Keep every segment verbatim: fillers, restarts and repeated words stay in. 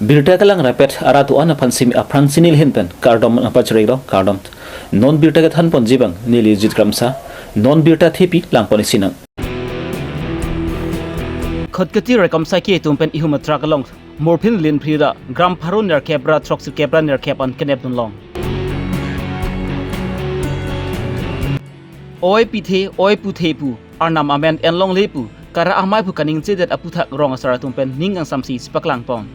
Birta kelang rapet arat do-an aphan simi aphrang si neli ahin pen kardom nangpachirilo, kardom. Non birta kethan ponji abang neli Jit Kramsa, non birta thepi lang pon isi nang. Khatkhati raikom saiki atum pen ihum a-truck along morphine lin phli ra gram pharo nerkep ra throksi kep ra nerkep an kenep dun long. Oi pithe, oi puthe pu, Arnam amen en longle pu, Kara amei aphu kaningjedet aphuthak rong asar atum pen ning kangsamsi chepaklang pon.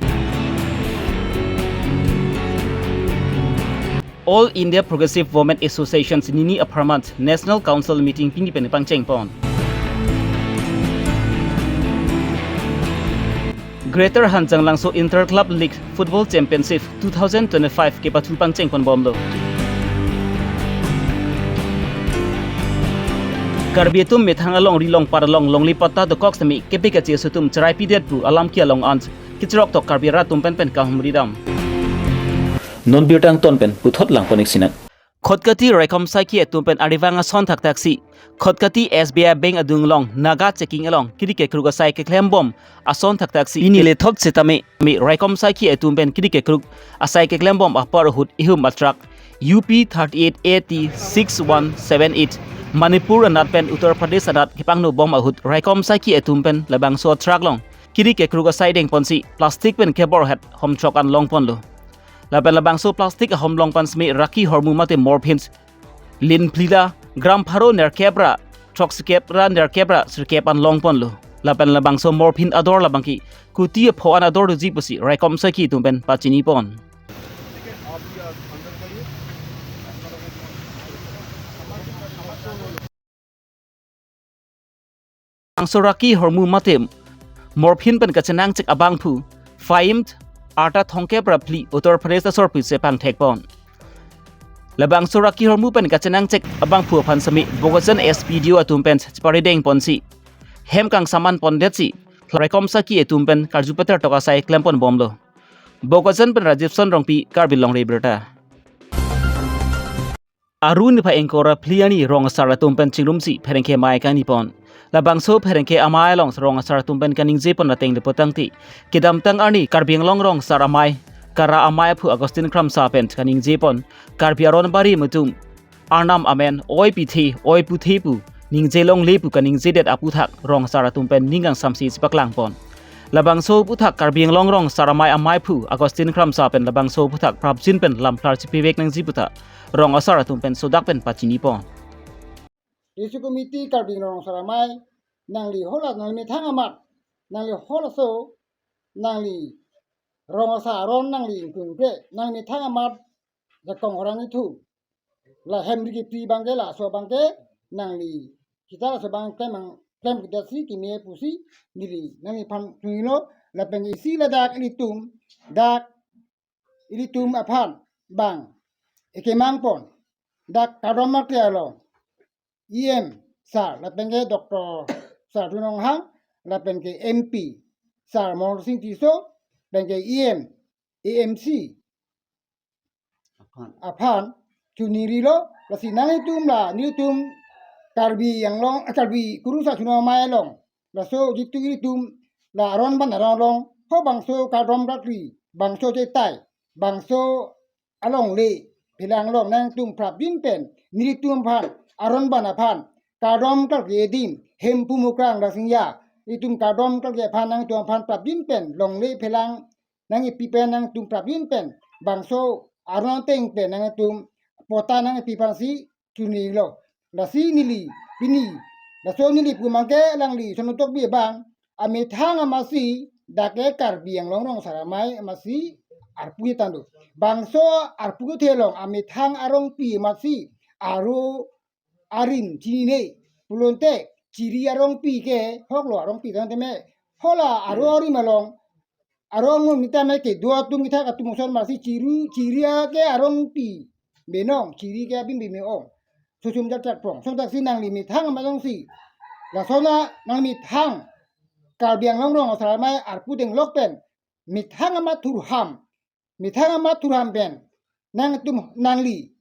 All India Progressive Women Association si nini apharman National Council meeting pini pen pangcheng pon. Greater Hanjanglangso Inter Club League Football Championship two thousand twenty-five kepathu pangcheng pon bomlo. Karbi atum methang along ri long par along longle patta dokok semi kepi kache aso atum cherai pidet pu alam ke-along an kechirok tok Karbi arat atum pen pen kahumri dam. Non birta angton pen puthot lang pon isi nang. Khatkhati raikom saiki atum pen arivang ason thakthak si Khatkhati S B I Bank adung along naga checking along kiri kekruk asai keklem bom ason thakthak si pini lethot setame mi raikom saiki atum pen kiri kekruk asai keklem bom apor ahut ihum a-truck U P thirty-eight A T six one seven eight Manipur anat pen Uttar Pradesh anat kepangno bom ahut raikom saiki atum pen labangso a-truck along kiri kekruk asai deng ponsi plastic pen kebor het hom throk an long ponlo. Lapen labangso plastic ahom long pen simi raki hormu mate morphine lin phli ra gram pharo nerkep ra throksi kep ra nerkep ra sirkep an long ponlo. Lapen labangso morphine ador labangke kuti apho an ador doji pusi raikom saiki atum pen pachini pon. Bangso raki hormu mate morphine pen kachenangchek abangphu Fahim arta thomkep ra phli Uttar Pradesh asor pusi pangthek pon. Labangso raki hormu pen kachenangchek abangphu aphan semi Bokajan S P D O atum pen chepari deng ponsi hem kangsaman pondetsi raikom saiki atum pen karju peter tok asai klem pon bomlo. Bokajan pen Rajivson Rongpi, Karbi Longri Abirta. Aru niphai ingkoi ra phli arni rong asar atum pen chingrumsi pherangke amei kangni pon. Labangso pherangke amei along rong asar atum pen kaningje pon ateng le putangte kedamtang arni Karbi Anglong rong asar amei Kara amei aphu Augustine Kramsa pen kaningje pon Karbi aron barim atum Arnam amen oi pithe oi puthe pu ningje longle pu kaningjedet aphuthak rong asar atum pen ning kangsamsi chepaklang pon. Labangso aphuthak Karbi Anglong rong asar amei amei aphu Augustine Kramsa pen labangso aphuthak prapjin pen lamphlar chepivek nangji pu ta rong asar atum pen sodak pen pachini pon. District Committee Karbi Anglong Rong Asar Amei, nangli hala nangli methang amat, nangli halaso, nangli rong asar aron nangli ingkungkre, nangli methang amat jakong orang itu. La hem riki pri abangke laso abangke nangli kita laso abang klem ang klem kita si kimi pusi neli nangli phan tungilo lapen isi ladak ilitum dak ilitum aphan bang ekemang pon dak kadom mak lo E M sir lapen ke Doctor Sardu Ronghang lapen ke M P sir Mohor Sing Tisso lapen ke E M A M C aphan chunirilo lasi nanglitum la nelitum Karbi Anglong Karbi kurusar chunong amei along laso jitu ilitum la aron ban aron along ho bangso kadom rakri bangso chetai bangso alongle phelang along nangtum prapjin pen nelitum aphan aron ban aphan kadom kalke adim Hemphu Mukrang Rangsing Ingya itum kadom kalke aphan nangtum aphan prapjin pen longle phelang nangkepi pen nangtum prapjin pen bangso aron ateng pen nangtum pota nangkepi aphansi chunilo. Lasi neli pini laso neli pu abangke alangli sonotok bi abang amethang amatsi dak ke Karbi Anglong Rong Asar Amei amatsi arpu tando. Bangso arpu thelong amethang arongpi amatsi aru arim chinine pulote chiri arongpi ke hoklo arongpi tangte me hola aru arim along arong nung nita me ke dua tum kita katum son amatsi chiru chiri ke arongpi benong chiri ke abim bime ong. Susum jak jak pong. Song taksi nangli methang amat alongsi. Lasona nangli methang Karbi Anglong Rong Asar Amei arpu deng lok pen methang amat thurham. Methang amat thurham pen nangtum nangli.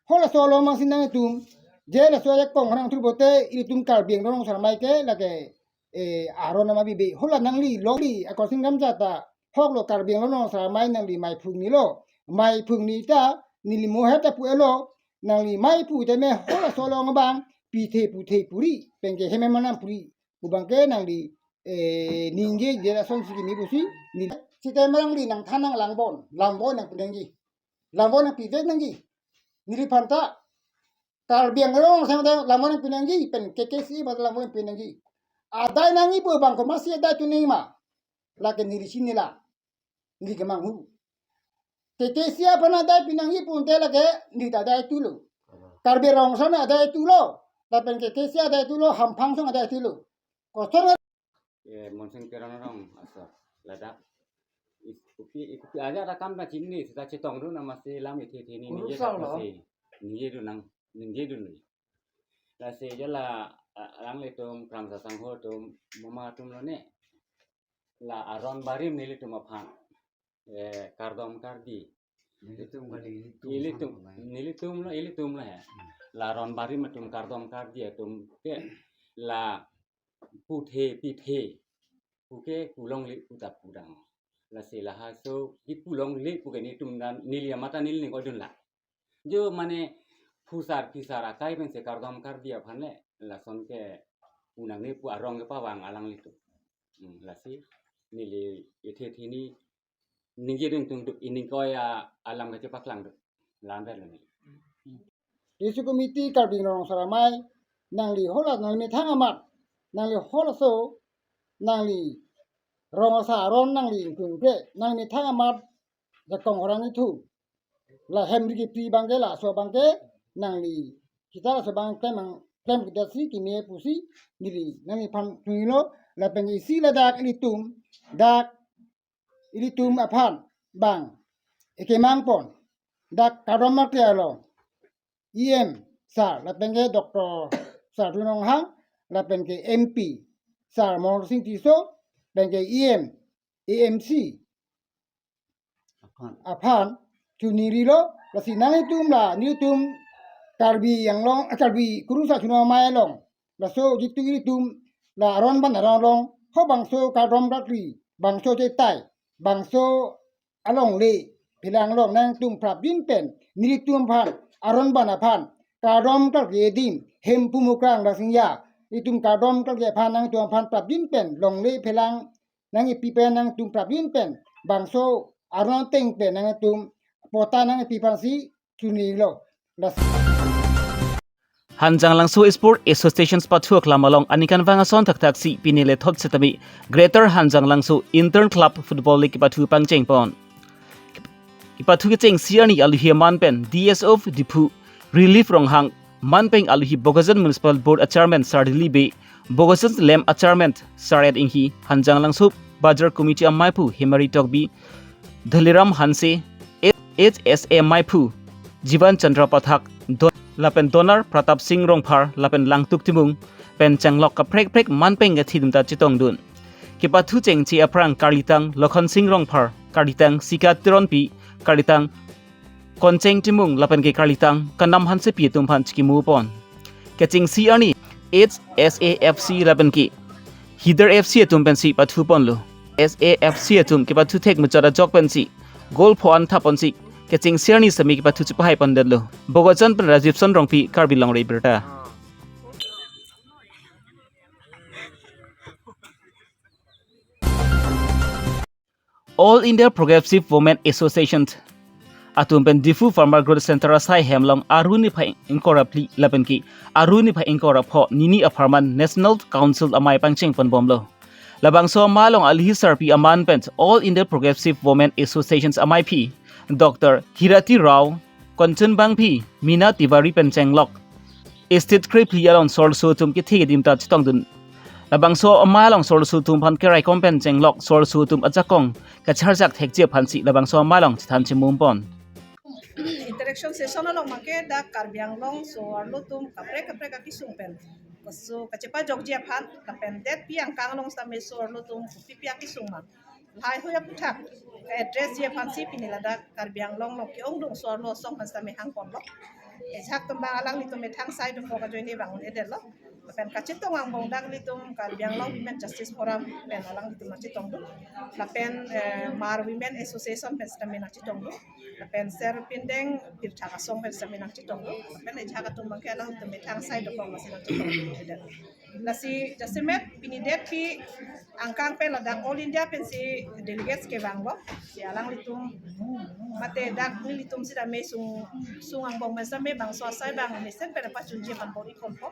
Hola solo mangsi nangtum. Je laso ajakong orang thur bote ilitum Karbi Anglong Rong Asar Amei ke lake eh aron nama bibe. Hola nangli longli akosing kam jata. Hoklo Karbi Anglong Rong Asar Amei nangli mei phungnilo. Mei phungni ta neli mohet ta pu-elo. Nangli mei pu tame halaso along abang pithe puthe puri pen ke heme manam puri. Pu abang ke nangli, eh, ningje je lason si kimi pusi neli. Sitame nangli nangthan nang langbon. Langbon nangpi nangji. Langbon nangpivek nangji. Neliphan ta Karbi Anglong Rong Asar Amei langbon nangpi nangji, pen K K C A aphan langbon nangpi nangji. Adai nangji pu abang komatsi adai tuning ma. Lake neli chinine la. Neli kemanghu. K K C A aphan adai pi nangji pu te lake neli ta adai tulo. Karbi Rong Asar Amei adai tulo. Lapen K K C A adai tulo, Hamphang asong adai tulo. Koson Eh, Monsing Teron arong asor. Ladak. Is-, kopi, kopi aja rakam ta chinine, seta chetongdun amatsi lam ithe ithe hini Guru ningje sang lo. Lasi. Ningjedun nang, ningjedun. Lasi je la, a-, alanglitum, Kramsa Sangho atum, mama atum lone. La aron barim nelitum aphan. Eh, kardom kardi. Nelitum kali, ilitum. Ilitum, sama, nelitum lo, ilitum lo ya. Hmm. La aron barim atum kardom kardi atum ke la puthe pithe. Puke pu longle pu ta pudang. Lasi lahai so kipu longle puke netum dan neli amat ta neli ning oidun la. Jo mane phusar phisar akai pensi kardom kardi aphan le lason ke pu nangne pu arong kepavang alanglitum. Hmm, lasi neli ithe ithe hini ningje ding tungduk ining koi a alam kachepaklang duk. Lamber lo neli. District Committee Karbi Anglong Rong Asar Amei nangli hala nangli methang amat nangli halaso nangli rong asar aron nangli ingkung ke nangli methang amat jakong orang itu. La hem rigi pri abang ke laso abang ke nangli kita laso abang klem ang klem kita si kimi pusi neli nangliphan tungilo lapen isi ladak ilitum dak ilitum aphan bang ekemang pon dak kardom markle along E M sir lapen ke Doctor Sarthe Ronghang lapen ke M P sir Monsing Tisso lapen ke E M A M C aphan. Aphan chunirilo lasi nangtum la nelitum Karbi Anglong, eh, Karbi kurusar chunong amei along laso jitu ilitum la aron ban aron along ho bangso kardom karkli bangso chetai bangso alongle phelang along nangtum prapjin pen nelitum aphan aron ban aphan kardom karkli adim Hemphu Mukrang Rangsing ya itum kardom karkli aphan nangtum aphan prapjin pen longle phelang nangkepi pen nangtum prapjin pen bangso aron ateng pen nangtum pota nangkepi aphansi chunilo. Das. Hanjanglangso Sport Associations pathu aklam along aningkanvang ason thakthak si pini lethot setame Greater Hanjanglangso Inter Club Football League kipathu pangcheng pon. Kipathu kechengsi arni aluhi aman pen D S O of Diphu Relief Ronghang, manpeng aluhi Bokajan Municipal Board a Chairman Sir Dilip Bey, Bokajan Lem a Chairman Sir Ed Inghi, Hanjanglangso Bazar Committee ameiphu Hemari Tokbi, Dhaliram Hanse, H S A ameiphu Jivan Chandra Pathak, Don-, lapen Donar Pratap Singh Rongphar, lapen Langtuk Timung, pen chenglok kaprek prek manpeng kethidum ta chetongdun. Kipathu chengche aphrang karlitang Lokhon Singh Rongphar, karlitang Sika Teronpi, karlitang Koncheng Timung lapen ke karlitang Kanam Hansepi atum aphan chikimu pon. Kechengsi arni H S A F C lapen ke Hidar F C atum pensi pathu ponlo. S A F C atum kipathu thek muchot ajok pensi goal pho-an thap ponsi kechengsi arni semi kipathu chepahai pondetlo. Bokajan pen Rajibson Rongpi, Karbi Longri Abirta. All India Progressive Women Association atum pen Diphu Farmer Growth Center asai hem along Aru niphai ingkoi ra phli lapen ke Aru niphai ingkoi ra pho nini apharman National Council amei pangcheng ponbomlo. Labangso amei along aluhi sarpi aman pen All India Progressive Women Associations ameiphi Doctor Hirati Rao, Kanchan Bangphi, Meena Tiwari pen chenglok State krephli along sorsu atum kethe kedim ta chetongdun. Labangso amei along sorsu atum aphan keraikom pen chenglok sorsu atum ajakong kacharjak thekji aphansi labangso amei along chethan chemum pon. Interaction session along make dak Karbi Anglong so-arlo atum kaprek kaprek akesung pen so kachepajokji aphan lapen detpi angkang along sitame so-arlo atum kopipi akesung ma lahai hui aphuthak ka-address ji aphansi pini ladak Karbi Anglong along ke-ongdung so-arlo asong aphan sitame hangponlo. Ejak atum abang alanglitum methang sai atum ko kajoine bang un-edetlo. Lapen kachetong angbong dak ilitum Karbi Anglong Women Justice Forum pen alanglitum nangchetongdun. Lapen eh, Hmar Women Association pen sitame nangchetongdun. Lapen Ser Pindeng Pirtha Asong pen sitame nangchetongdun. Lapen ajahak atum abangke alanglitum methang asai dokok lasi nangchetongdun. Lasi jasemet pini det pi angkang pen ladak All India pensi delegates kevang bo. Si alanglitum mate dak nelitum sitame sung sung angbong pen sitame bangso asai abang mesen pen pachunji aphan bor-i ponpo.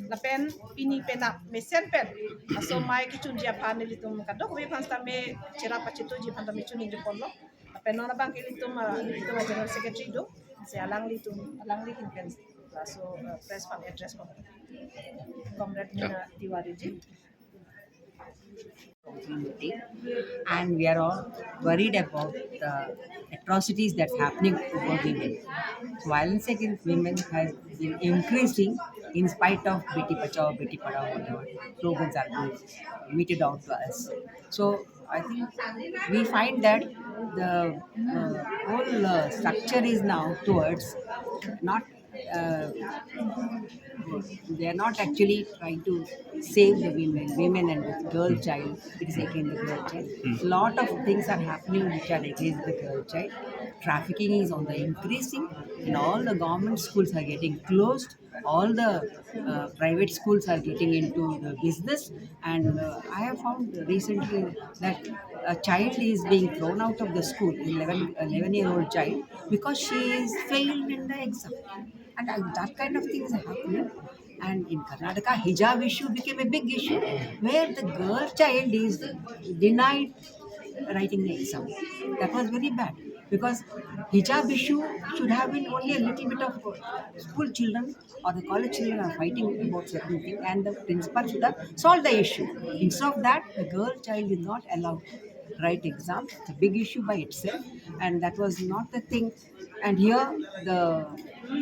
Lapen pini penap mesen pen laso amei kechunji aphan nelitum kadokave aphan sitame cherap pachetoji aphan sitame choningri ponlo. Lapen non abangke ilitum ah, ilitum a General Secretary do. Si alanglitum alangli ahin pen laso ah, press aphan address pon. Comrade Meena Tiwari ji. And we are all worried about the atrocities that's happening over women. So violence against women has been increasing in spite of Beti Bachao, Beti Padhao, whatever slogans are being meted out to us. So I think we find that the uh, whole uh, structure is now towards not uh, they are not actually trying to save the women, women and the girl child. It is again the girl child. A lot of things are happening which are against the girl child. Trafficking is on the increasing, and all the government schools are getting closed. All the uh, private schools are getting into the business, and uh, I have found recently that a child is being thrown out of the school, eleven, eleven year old child, because she is failed in the exam. And uh, that kind of thing is happening. And in Karnataka, hijab issue became a big issue where the girl child is denied writing the exam. That was very bad because hijab issue should have been only a little bit of school children or the college children are fighting about certain thing and the principal should have solved the issue. Instead of that, the girl child is not allowed to write exam. It's a big issue by itself, and that was not the thing. And here the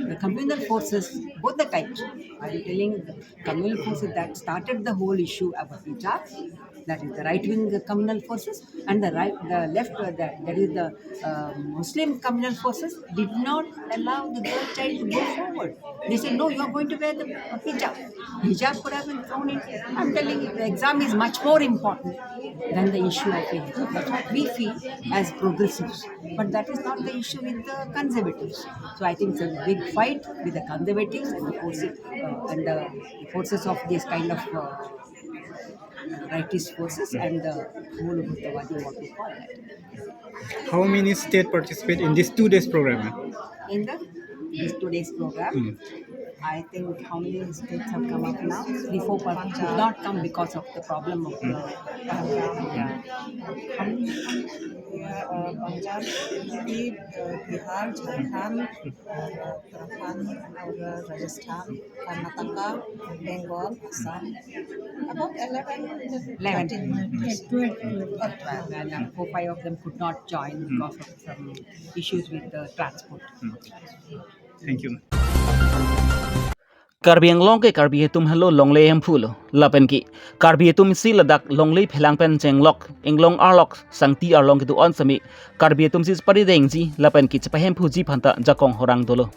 the communal forces, both the types, are telling the communal forces that started the whole issue about hijab, that is the right wing communal forces, and the right, the left, uh, that, that is the uh, Muslim communal forces did not allow the girl child to go forward. They said, "No, you are going to wear the hijab." Hijab could have been thrown in. I'm telling you, the exam is much more important than the issue of hijab. That's what we feel as progressives. But that is not the issue with the conservatives. So I think it's a big fight with the conservatives and the forces, uh, and the forces of this kind of uh, rightist forces and the Moulabutawadi, what we call that. How many states participate in this two days program? In the this two days program, Hmm. I think how many states have come up now? Three, four per- could not come because of the problem of the Punjab, UP, Bihar, Jharkhand, Uttarakhand और राजस्थान, कर्नाटका, बंगाल, Assam, about eleven, eleven. Twelve. And uh, four, five of them could not join because of some issues with the transport. Thank you. Karbi Anglong ke Karbi atum henlo longle hemphu lo. Lapen ke Karbi atum si ladak longle phelang pen chenglok, inglong arlok, sangti arlong kedo-an sitame Karbi atum si cheparidengji lapen ke chepahemphuji aphan ta jakong horang dolo.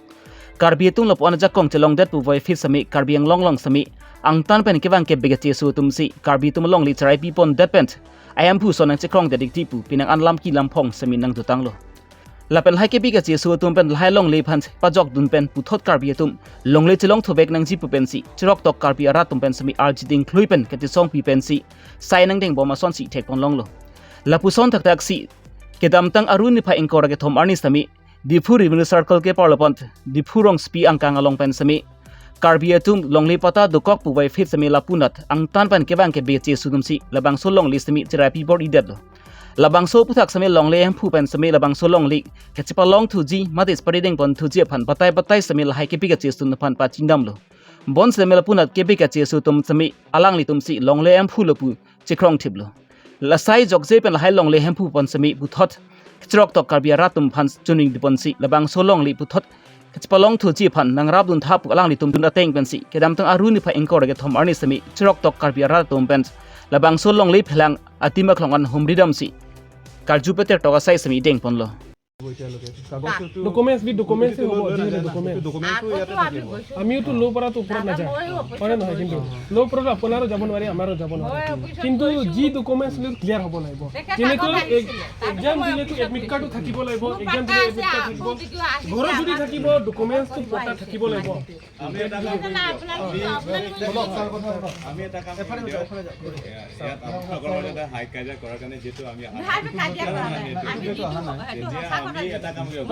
Karbi atum lapu-an jakong chelongdet puvoiphit sitame Karbi Anglong along sitame angtan pen kevang kebe kacheso atum si Karbi atum longle cherai pipon det pen ahemphu ason nangchekrongdet ikti pu penang an lam ki lam phong sitame nangdotanglo. Lapen lahai kebe kacheso atum pen lahai longle aphan pajokdun pen puthot Karbi atum longle chelongthu vek nangji pu pensi cheroktok Karbi arat atum pen sitame arjiding khlui pen kachesongpi pensi sai nangdengbom asonsi thekponlonglo. Lapuson thakthak si kedamtang Aru niphai ingkoi ra kethom arni sitame Diphu Revenue Circle keparlo pen Diphu Rongsopi angkang along pen sitame Karbi atum longle patta dokok puvoiphit sitame lapunat angtan pen kevang kebe kacheso atum si labangso longle sitame cherai pibor-i detlo. Labangso aphuthak sitame longle hemphu pen sitame labangso longle kachepalongthuji mate cheparidengponthuji aphan batai batai sitame lahai kebe kacheso atum aphan pachingdamlo. Bonsitame lapunat kebe kacheso atum sitame alanglitum si longle hemphu lo pu chekrongthiplo. Lasai jokje pen lahai longle hemphu pen sitame puthot cheroktok Karbi arat atum aphan choningri ponsi labangso longle puthot kachepalongthuji aphan nangrapdun tha pu alanglitum dun ateng pensi kedamtang Aru niphai ingkoi ra kethom arni sitame cheroktok Karbi arat atum pen labangso longle phelang atim aklong an humridamsi karju peter tok asai sitame dengponlo. এতিয়ালৈকে কাগজটো documents B documents হ'ব, যিহেতু ডকুমেণ্টছ। ডকুমেণ্টছটো ইয়াতে থাকিব। আমিওতো ল' পৰাতো ওপৰত নাযাওঁ, হয় নে নহয়? কিন্তু ল' পৰাতো আপোনাৰো যাব নোৱাৰি, আমাৰো যাব নোৱাৰি। কিন্তু যি ডকুমেণ্টছ লৈ ক্লিয়াৰ হ'ব লাগিব। যেনেকৈ এক্সাম দিলেতো এডমিট কাৰ্ডো থাকিব লাগিব, এক্সাম দিলে এডমিট কাৰ্ড থাকিব, ঘৰত যদি থাকিব ডকুমেণ্টছটো পটা থাকিব লাগিব। আমি এটা কাম কৰিম দিয়ক। আমি এটা কাম কৰিম দিয়ক। এয়া, ইয়াত আপোনালোকৰ মাজতে হাই কাজিয়া কৰাৰ কাৰণে যিহেতু আমি অহা নাই। তেতিয়া আমি এটা কাম কৰিম।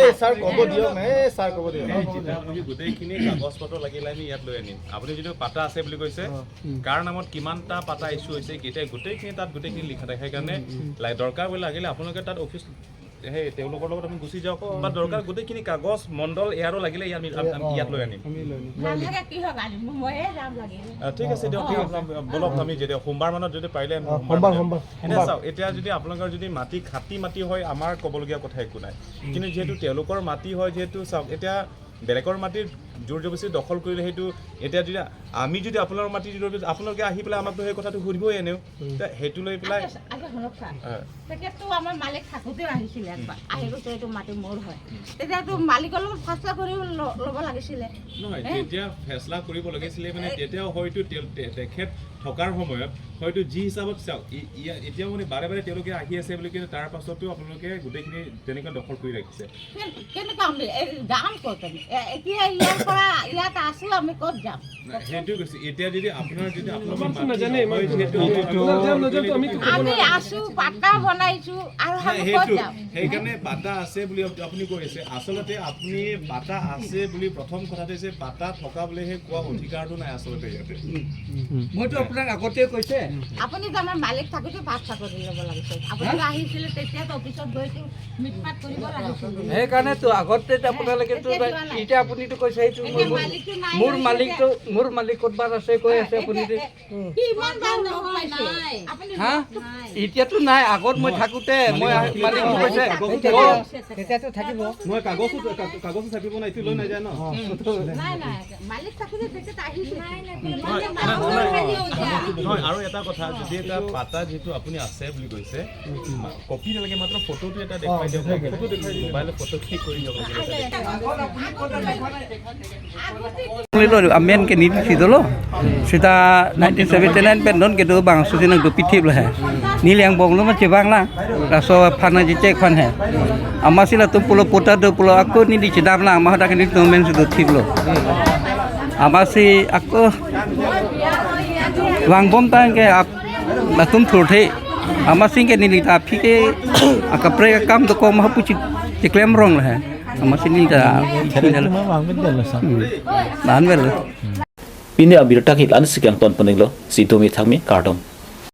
এই ছাৰ ক'ব দিয়ক না, এই ছাৰ ক'ব দিয়ক। এই যেতিয়া আমি গোটেইখিনি কাগজ পত্ৰ লাগিলে আমি ইয়াত লৈ আনিম। আপুনি যিটো পাটা আছে বুলি কৈছে, কাৰ নামত কিমানটা পাটা ইছ্যু হৈছে, কেতিয়া, গোটেইখিনি তাত গোটেইখিনি লিখা থাকে। সেইকাৰণে লাই-, দৰকাৰ বুলি লাগিলে আপোনালোকে তাত অফিচ সেই তেওঁলোকৰ লগত আমি গুচি যাওঁ, বা দৰকাৰ গোটেইখিনি কাগজ মণ্ডল এয়াৰো লাগিলে ইয়াত আমি, আমি, আমি ইয়াত লৈ আনিম। আমি লৈ আনিম। নালাগে, কি হওক, আজি ময়ে যাম লাগিলে। আহ, ঠিক আছে দিয়ক, ঠিক আছে। বলক, আমি যেতিয়া সোমবাৰ মানত যদি পাৰিলে আমি সোমবাৰ মানত যাম। সোমবাৰ। এতিয়া চাওক, এতিয়া যদি আপোনালোকৰ যদি মাটি খাটি মাটি হয়, আমাৰ ক'বলগীয়া কথা একো নাই। কিন্তু যিহেতু তেওঁলোকৰ মাটি হয়, যিহেতু চাওক, এতিয়া বেলেগৰ মাটিৰ জোৰ জবৰদস্তি দখল কৰিলে সেইটো, এতিয়া যদি আমি যদি আপোনালোকৰ মাটি জোৰ জবৰদস্তি, আপোনালোকে আহি পেলাই আমাকতো সেই কথাটো সুধিবই এনেও। তে সেইটো লৈ পেলাই আগে, আগে শুনক ছাৰ। হয়। তেখেততো আমাৰ মালিক থাকোঁতেও আহিছিলে একবাৰ। আহি কৈছে, "এইটো মাটি মোৰ হয়।" তেতিয়াতো মালিকৰ লগত ফাচলা কৰি ল-, ল'ব লাগিছিলে। নহয়, হে? তেতিয়া ফেচলা কৰিব লাগিছিলে মানে, এ- তেতিয়া হয়তো তে-, তে-, তেখেত থকাৰ সময়ত হয়তো যি হিচাপত চাওক, ই-, ইয়া-, এতিয়া মানে বাৰে বাৰে তেওঁলোকে আহি আছে বুলি কিন্তু তাৰ পাছতো আপোনালোকে গোটেইখিনি তেনেকুৱা দখল কৰি ৰাখিছে। কেন-, কেনেকুৱা আমি, এই যাম ক'ত আমি? এ-, এতিয়া ইয়াৰ পৰা ইয়াত আছো, আমি ক'ত যাম? নাই, সেইটো কৈছো। এতিয়া যদি আপোনাৰ যদি আপোনালোকৰ মাটি নাজানে, নহয়, ইমান যিহেতু নাজানে, নাজানে, আমিতো ক'ব আমি নোৱাৰো। আছো, পাটা বনাইছো, আৰু নাই, আমি ক'ত সেইটো, যাম? সেইকাৰণে পাটা আছে বুলি আপ-, আপুনি কৈছে। আচলতে আপুনি পাটা আছে বুলি প্ৰথম কথাটো হৈছে, পাটা থকা বুলিহে কোৱা অধিকাৰটো নাই আচলতে ইয়াতে। মইতো আপোনাক আগতে কৈছে। আপুনি যে আমাৰ মালিক থাকোঁতে ভাত চাকৰি ল'ব লাগিছিল। আপুনি হা? আহিছিলে, তেতিয়াতো অফিচত গৈছো, মিটমাট কৰিব লাগিছিল। সেইকাৰণেতো আগতে আপোনালোকেতো এতিয়া যোৱা নাই। এতিয়া আপুনিতো কৈছে সেইটো এতিয়া মোৰ, মালিকটো নাই, মোৰ এতিয়া মালিকটো, মোৰ মালিক ক'ত বাৰ আছে কৈ আছে এতিয়া আপুনি যে। এ-, কিমান বাৰ লগ পাইছে? আপুনি হা? লগ নাই। এতিয়াতো নাই, আগত মই থাকোঁতে মই মালিক কৈছে, তেতিয়াতো থাকিব। মই কাগজো, কা-, কাগজো থাকিব না, এইটো লৈ নাযায় ন? নাই, নাই, মালিক থাকোঁতে তেখেত আহিছে। নাই, নাই, নাই, নাই, নাই। নহয়, আৰু এটা কথা, যদি এটা পাটা যিটো আপুনি আছে বুলি কৈছে, কপি নালাগে, মাত্ৰ ফটোটো এটা দেখুৱাই দিয়ক। ফটো দেখুৱাই দিয়ক। মোবাইলত ফটো ক্লিক কৰি দিয়ক। Amen ke neli si dolo. Sita nineteen seventy nine pen don kedo bang susi nang dopi thip lo he. Neli angbong lo ma chebang lang. Laso aphan nangchechek aphan he. Amatsi latum pulo patta do pulo, ako neli chedam lang, amat hadak neli domen si do thip lo. Amatsi ako vangbom tang ke ap-, latum thurthe. Amatsi ke neli ta aphi ke akaprek akam dokok ma puchi cheklem rong lo he. Amatsi neli ta aphi ke. Hmm. Nan vel. Pini abirta ke la-an si kangton ponlo, si domi thangmi, kardom.